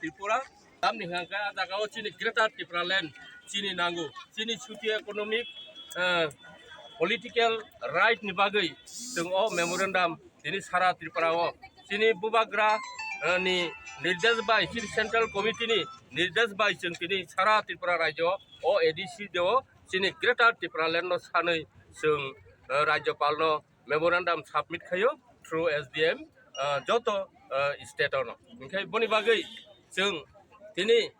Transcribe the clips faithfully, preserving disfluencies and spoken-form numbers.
Tripura. Tamni hwnkha a jaga o chini Greater Tipraland chini nango, chini socio economic, eh, political right ni bagwi chwng o memorandum tini sara Tripura o chini bubagra, eh, ni nirdesh bai, chini Central Committee ni nirdesh bai chwng tini sara Tripura rajyo o A D C deo chini Greater Tipraland no sanwi chwng, eh, Rajyopal no memorandum submit khaio through S D M, ah, joto, ah, state ono. Hinkhe boni bagwi chwng tini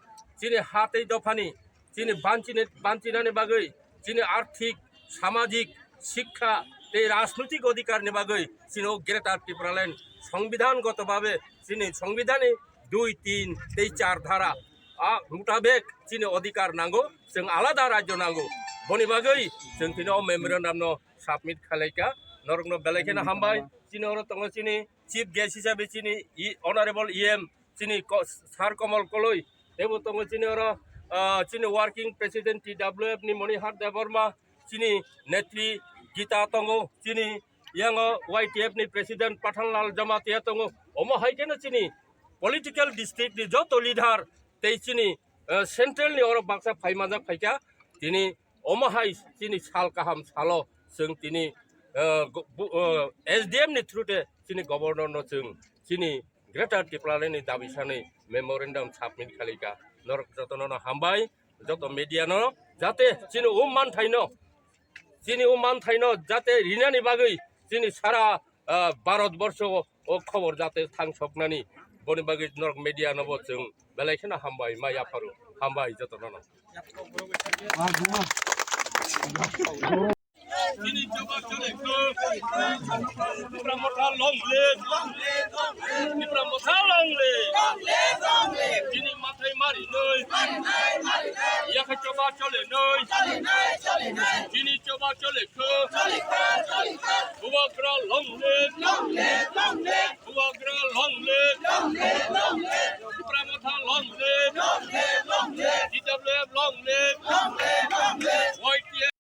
chini ha tei dophani chini banchini, banchinani bagwi chini arthik, samajik, sikha tei rajnoitik odhikar ni bagwi chini o Greater Tipraland songbidhan goto babe chini songbidhani dui, tin tei char dhara a mutabek chini odhikar nango, chwng alada rajyo nango. Boni bagwi chwng tini o memorandum no submit khalaikha, norokno belai kheno hambai. Chini oro tongo chini chief guest hisabe chini i-, honorable E M, chini ko-, Sir Komol Koloi, teibo tongo chini oro, ah, chini working president T W F ni Monihar Debbarma, chini netri Gita tongo, chini yango Y T F ni president Pathanlal Jamatia tongo. Omo hai kheno chini political district ni joto leader tei chini, eh, central ni oro baksa phai manjak phaikha. Tini omo hai chini sal kaham salo chwng tini, eh, go-, bu-, eh, S D M ni through te chini governor no chwng chini Greater Tipraland ni dabi sanwi memorandum submit khalaikha. Norok jotono no hambai, joto media no, jate chini o manthaino, chini o manthaino jate rinani bagwi chini sara, ah, Bharat borsho o, o khobor jate thangsoknani, boni bagwi norok media no bo chwng belai kheno hambai ma yapharu, hambai jotono no. Chini choba chole kho. Tipra Motha long live. Tipra Motha long live. Chini mathai mari noi. Yakha choba chole noi. Chini choba chole kho. Bubagra long live. Bubagra long live. Tipra Motha long live. T W F long live. Y T F